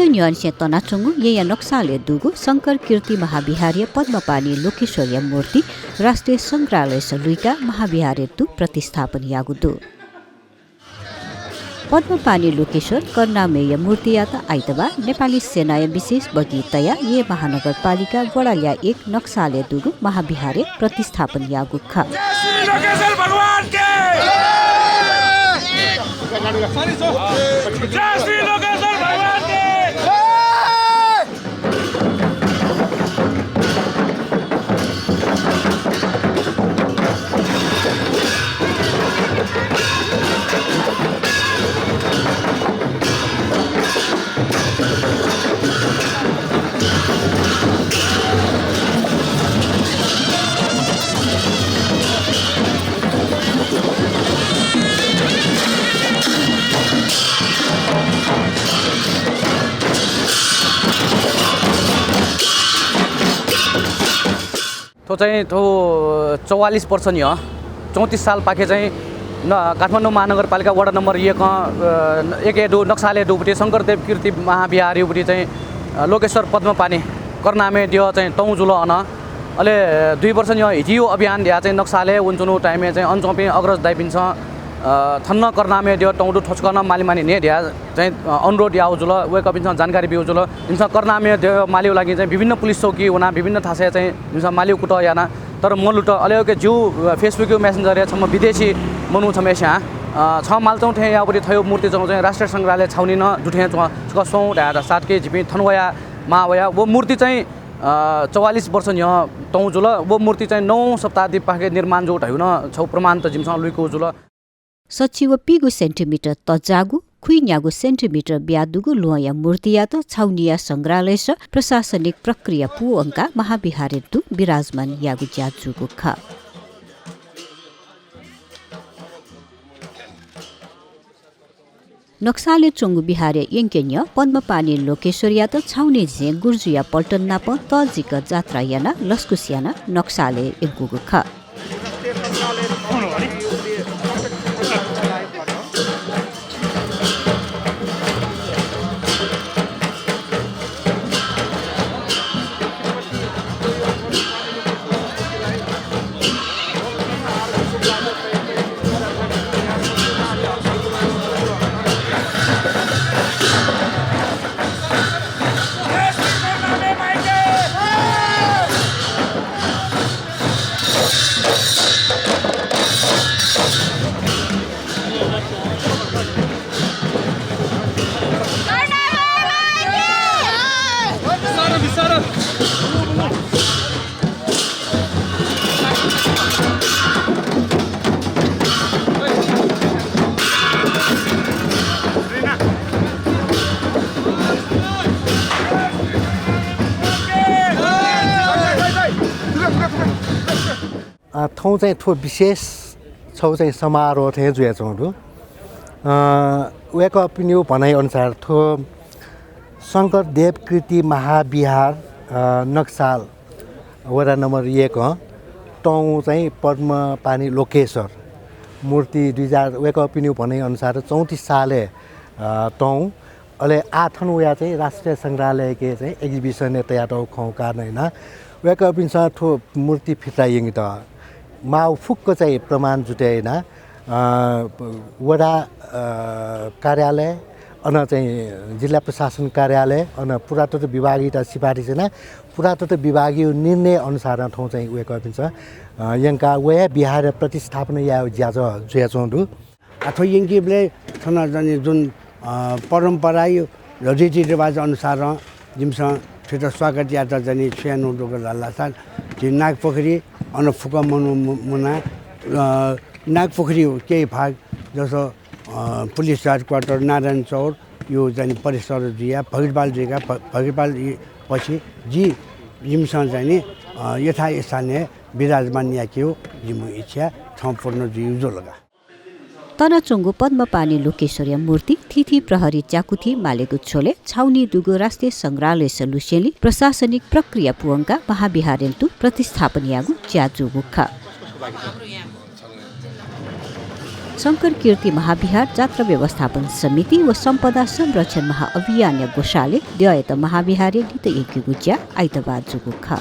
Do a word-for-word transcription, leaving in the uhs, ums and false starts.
न्ह्यःनिसें तनाच्वंगु येँया नक्सालय् दुगु शंकर कीर्ति महाविहारया पद्मपाणि लोकेश्वरया मूर्ति राष्ट्रिय संग्रहालयस लुइकाः महाविहारय् तुं प्रतिस्थापन याःगु दु। पद्मपाणि लोकेश्वर करुणामयया मूर्तियात आइतबाः नेपाली सेनाया विशेष बग्गी तयाः येँ महानगरपालिका वडा ल्याः एक नक्सालय् दुगु महाविहारय् प्रतिस्थापन याःगु खः। जय श्री लोकेश्वर भगवान के। जय श्री लोकेश्वर भगवान के। थ्व चाहिँ थ्व चौवालिस वर्ष न्ह्यः, चौतिस सालपाखे चाहिँ न-, काठमाडौं महानगरपालिका वडा नम्बर एकं, अ, एकय् दु, नक्सालय् दुगुपट्टि शंकरदेव कीर्ति महाविहारयागुपट्टि चाहिँ, अ, लोकेश्वर पद्मपाणि करुणामय द्यः चाहिँ तौं जुल अन। अले दुई वर्ष न्ह्यः हिजियो अभियान धयाः चाहिँ नक्सालय् वनाच्वनागु time-य् चाहिँ अन च्वंपिं अग्रज दाइपिन्सं, अ, थन नं करुणामय द्यः तौं दु, थ्व छकः नं माली मानि न्ह्यः धयाः चाहिँ, अ, अनुरोध याःगु जुल। वय्कःपिन्सं जानकारी ब्यूगु जुल। जिमिसं करुणामय द्यः मालेगु लागि चाहिँ विभिन्न पुलिस चौकी वनाः विभिन्न थासय् चाहिँ जिमिसं मालेगु कुतः याना, तर मलुत। अले उके ज्यू, अ, Facebook-या Messenger-य् छम्ह विदेशी मनू छम्हस्यां, अ, छं माल च्वंगु थें याःगुपट्टि थ्वयागु मूर्ति च्वंगु चाहिँ राष्ट्रिय संग्रहालय् छाउनी नं दु थें च्वं, छकः स्वँ धयाः साथकय् जिपिं थन वयाः माः वया। व मूर्ति चाहिँ, अ, चौवालिस वर्ष न्ह्यः तौं जुल। व मूर्ति चाहिँ नौ शताब्दीपाखे निर्माण जूगु धयागु नं छगू प्रमाण त जिमिसं लुइकूगु जुल। सच्छि व पीगू centimeter तज्जाःगु, खुइन्यागू centimeter ब्याहा दुगु ल्वहंया मूर्तियात छाउनीया संग्रहालयस प्रशासनिक प्रक्रिया पूवंकाः महाविहारय् तुं विराजमान यायेगु ज्या जूगु खः। नक्सालय् च्वंगु विहारया यंके न्ह्यः पद्मपाणि लोकेश्वरयात छाउनी झें गुर्जुया पल्टन नाप तःजिक जात्रा यानाः लसकुस यानाः नक्सालय् यंकूगु खः। अ, थौं चाहिँ थ्व विशेष छगू चाहिँ समारोह थें जुयाच्वंगु दु। अ, वय्कःपिनिगु भनाइ अनुसार थ्व शंकरदेव कीर्ति महाविहार, अ, नक्साल वडा नम्बर एकं तौं चाहिँ पद्मपाणि लोकेश्वर मूर्ति दुई हजार, वय्कःपिनिगु भनाइ अनुसार चौतिस सालय्, अ, तौं अले आः थन वयाः चाहिँ राष्ट्रिय संग्रहालयके चाहिँ exhibition-य् तयातःगु खंगु कारणं यानाः वय्कःपिन्सं थ्व मूर्ति फिर्ता यंकेत माःगु फुक्क चाहिँ प्रमाण जुटे यानाः, अ, वडा, अ, कार्यालय, अन चाहिँ जिल्ला प्रशासन कार्यालय, अन पुरातत्व विभागयात सिफारिस यानाः पुरातत्व विभागया निर्णय अनुसारं थौं चाहिँ वय्कःपिन्सं, अ, यंकाः व हे विहार प्रतिस्थापना यायेगु ज्या जुयाच्वंगु दु। आ, थ्व यंकीबलय् थन चाहिँ जुन, अ, परम्पराया रीतिरिवाज अनुसारं जिमिसं थुइत स्वागत यायेत चाहिँ छु यानागु दु धाःसा, झी नागपोखरी अन फुक्क मनू मु-, मुनाः, अ, नागपोखरीया केही भाग जसो, अ, पुलिस headquarter नारायण चौरया चाहिँ परिसर जुयाः भगिरपाल जुइकाः भ-, भगिरपाल इ-, पछि जि, जिमिसं चाहिँ नि, अ, यथास्थानय् विराजमान याकेगु जिमिगु इच्छा थौं पूर्ण जुइगु जुल का। तनाच्वंगु पद्मपाणि लोकेश्वरया मूर्ति थीथी प्रहरी च्याकुथी मालेगु झ्वलय् छाउनी दुगु राष्ट्रिय संग्रहालयस लुसेंलि प्रशासनिक प्रक्रिया पूवंकाः महाविहारय् तुं प्रतिस्थापन यायेगु ज्या जूगु खः। शंकर कीर्ति महाविहार जात्रा व्यवस्थापन समिति व सम्पदा संरक्षण महाअभियानया ग्वसालय् द्यःयात महाविहारय् लित यय्केगु ज्या आइतबार जूगु खः।